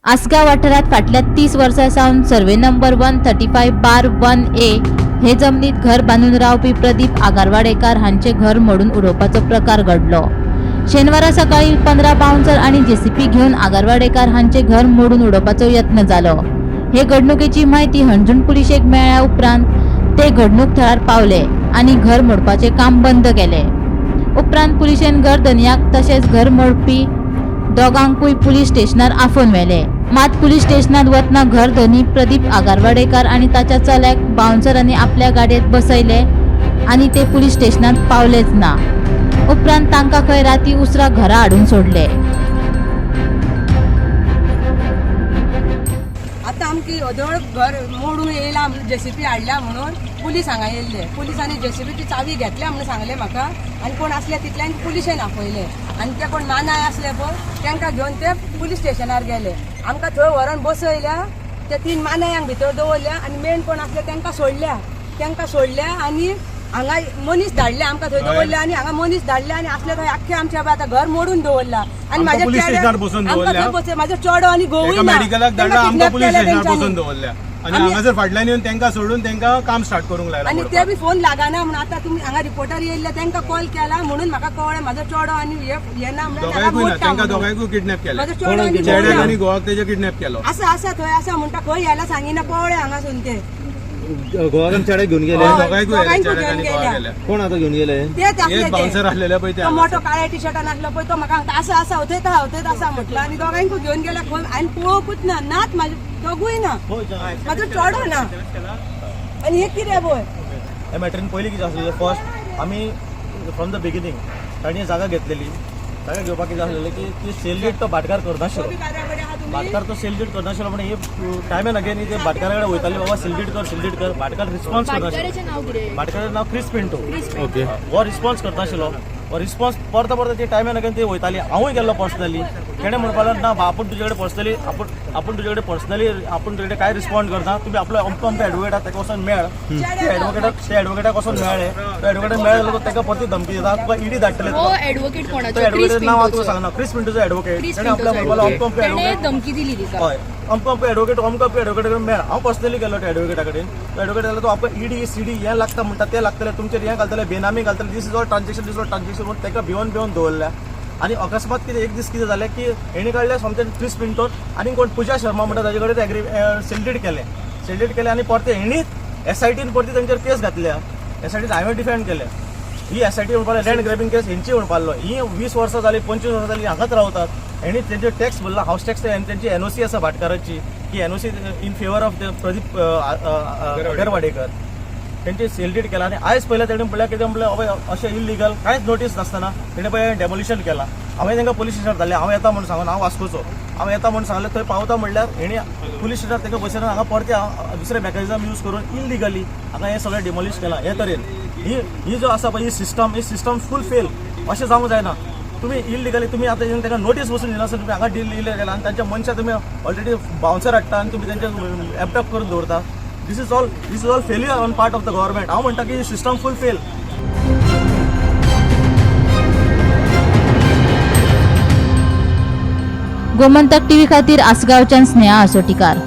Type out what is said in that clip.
आसगांव वाठारांत फाटल्या 30 वर्सां सावन सर्वे नंबर 135/1A हे जमनीत घर बांदून रावपी प्रदीप आगारवाडेकार हांचे घर मोडून उडोवपाचो प्रकार घडलो. शेनवारा सकाळी 15 बाउन्सर आणि जेसीबी घेऊन आगारवाडेकार हांचे घर मोडून उडोवपाचो यत्न जालो. हे घडणुकेची माहिती हणजूण पुलिशेक मेळ्ळ्या उपरांत ते घडणूक थळार पावले आणि घर मोडपाचे काम बंद केले. उपरांत पुलिशेन घर धनयाक तशेंच घर मोडपी दोगांकूय पुलीस स्टेशनार आफोवन व्हेले. मात पुलीस स्टेशनात वतना घर धनी प्रदीप आगारवाडेकार आनी ताच्या चल्याक बाउन्सरांनी आपल्या गाडयेत बसयले आनी ते पुलीस स्टेशनात पावलेच ना. उपरांत तांकां खंय राती उसरां घरा हाडून सोडले. आतां आमकी अदळ घर मोडून येयला, जेसीबी हाडल्या म्हणून पुलीस हांगा येयल्ले. पुलिसांनी जेसीबीची चावी घेतल्या म्हणून सांगलें म्हाका आनी कोण आसले तितल्यान पुलिशेन आपयले आनी ते कोण मानाय आसले पळय तांकां घेवन ते पुलीस स्टेशनार गेले. आमकां थंय व्हरोन बसयल्या, ते 3 मानायांक भितर दवरल्या आनी मेन कोण आसले तांकां सोडल्या. तांकां सोडल्या आनी हांगा मनीस धाडले, आमकां थंय दवरले आनी हांगा मनीस धाडले आनी असले थंय आख्खे आमच्या आतां घर मोडून दवरला. आनी आमकां पुलीस स्टेशनार बसोवन आमकां दवरल्या. थंय बसय, म्हाजो चेडो आनी घोवूय एका ना. मेडिकलाक धाडला, तांकां आमकां किडनॅप पुलीस केल्या स्टेशनार बसोवन तेंच्यांनी. दवरल्या आनी हांगासर फाटल्यान येवन तांकां सोडून तांकां काम स्टार्ट करूंक लायला. आनी ते बी फोन लागना म्हणून आतां तुमी हांगा रिपोर्टर येयल्ले तांकां कॉल केला म्हणून म्हाका कळ्ळें म्हाजो चेडो आनी हे ना म्हणल्यार हांगा दोगांयकूय ना, मोडटा तांकां म्हणून. दोगांयकूय किडनॅप केले. म्हाजो चेडो आनी घोव चेड्याक ना. आनी घोवाक तेजे किडनॅप केलो. आसा आसा थंय आसा म्हणटा, खंय यायला सांगिना, पळय हांगासून ते. गोवाक चेड्याक घेऊन गेले? हय, दोगांयकूय दोगांयकूय चेड्याक घेवन आनी घोवाक गेल्या. गेल्या. कोण आता घेऊन गेले? तेच आसले एक ते. बाउन्सर आसलेले पळय ते तो मोठो काळ्या टी शर्टान आसलो पळय तो म्हाका सांगता आसा आसा थंयच आहा थंयच आसा म्हटलं आनी दोगांयकूय घेवन गेल्या. खंय हांवें पळोवपूच ना, नात म्हाजे दोगूय ना, म्हाजो चेडो ना आनी हे कितें पळय. ह्या मॅटरीन पयलीं कितें आसलेलें, फर्स्ट आमी फ्रॉम the beginning तांणी जागा घेतलेली. जागा घेवपाक कितें आसलेलें की ती सेल डीड तो भाटकार करनाशिल्लो. भाटकार तो सेल डीड करनाशिल्लो, पण हे टायम एंड अगेन ते भाटकारा कडेन वयताले, बाबा सेल डीड कर, सेल डीड कर. भाटकार रिस्पॉन्स करनाशिल्लो. भाटकाराचें नाव कितें? भाटकाराचें नांव क्रिस पिंटो. ओके. हो रिस्पॉन्स करनाशिल्लो. हो रिस्पॉन्स परत परत ते टायम एंड अगेन ते वयताली. हांवूय गेल्लो पर्सनली. तेणें म्हणपाक लागलो ना आपूण तुजे कडेन पर्सनली, आपूण आपूण तुजे कडेन पर्सनली, आपूण तुजे कडेन कांय रिस्पॉन्ड करना, तुमी आपलो अमको अमको एडवोकेट आहा ताका वचोन मेळ. ते एडवोकेटाक, ते एडवोकेटाक वचोन मेळ्ळे. तो एडवोकेटाक मेळ्ळे जाल्यार ताका परती धमकी दिता, तुका इडी धाडटले. हो एडवोकेट तो कोणाचो? एडवोकेट नांव हांव तुका सांगना, क्रिस पिंटूचो एडवोकेट. क्रिस तेणें आपल्या पिंटोचो. म्हणपाक लागलो अमको अमको तेणे एडवोकेट धमकी दिली तिका? हय, अमको अमको एडवोकेट, अमको अमको एडवोकेट कडेन मेळ. हांव पर्सनली गेलो त्या एडवोकेटा कडेन. तो एडवोकेट जाल्यार तो आपलो इडी सीडी हें लागता म्हणटा, तें लागतलें तुमचेर, हें घालतले, बेनामी घालतले, this is all transaction, this all transaction म्हणून ताका भिवन भिवन दवरल्या. आनी अकस्मात कितें एक दीस कितें जालें की हेणी काडलें सोमतें क्रिस पिंटोन आनी कोण पुजा शर्मा म्हणटा ताजे कडेन एग्री सेल डीड केलें. सेल डीड केलें आनी परतें हेणीच एसआयटीन परती तेंचेर केस घातल्या. एसआयटीन हांवें डिफेंड केलें. ही एसआयटी म्हणपाक लँड ग्रॅबिंग केस हेंची म्हणपाक. ही 20 वर्सां जाली, 25 वर्सां जाली हांगाच रावतात. हेणी तेंचे टॅक्स भरला, हावस टॅक्स, तेंची एनओसी आसा भाटकाराची की NOC in favour of the Pradeep Agarwadekar. तेंचे सेल डीड केला आनी आयज पयलें तेणें म्हणल्यार कितें म्हणल्यार हय अशें इलिगल कांयच नोटीस नासतना तेणें पळय डेमोलिशन केलां. हांवें तांकां पुलीस स्टेशनार धाडलें. हांव येता म्हणून सांगून, हांव वास्कोचो, हांव येता म्हणून सांगलें. थंय पावता म्हणल्यार हेणी पुलीस स्टेशनार तांकां बसयना. हांगा परते दुसरे मेकॅनिजम यूज करून इलिगली हांगा हें सगळें डिमोलिश केलां. हे तरेन ही ही जो आसा पळय ही सिस्टम, ही सिस्टम फूल फेल. अशें जावंक जायना. तुमी इलिगली, तुमी आतां येवन ताका नोटीस बसून दिनासतना तुमी हांगा डील इलिगल आनी तांच्या मनशां तुमी ऑलरेडी बाउन्सर हाडटा आनी तुमी तेंचे एबडक्ट करून दवरता. This is all failure on part of the government. हांव म्हणटा की सिस्टम फूल फेल. गोमंतक टीव्ही खातीर आसगांवच्यान स्नेहा आसोटीकार.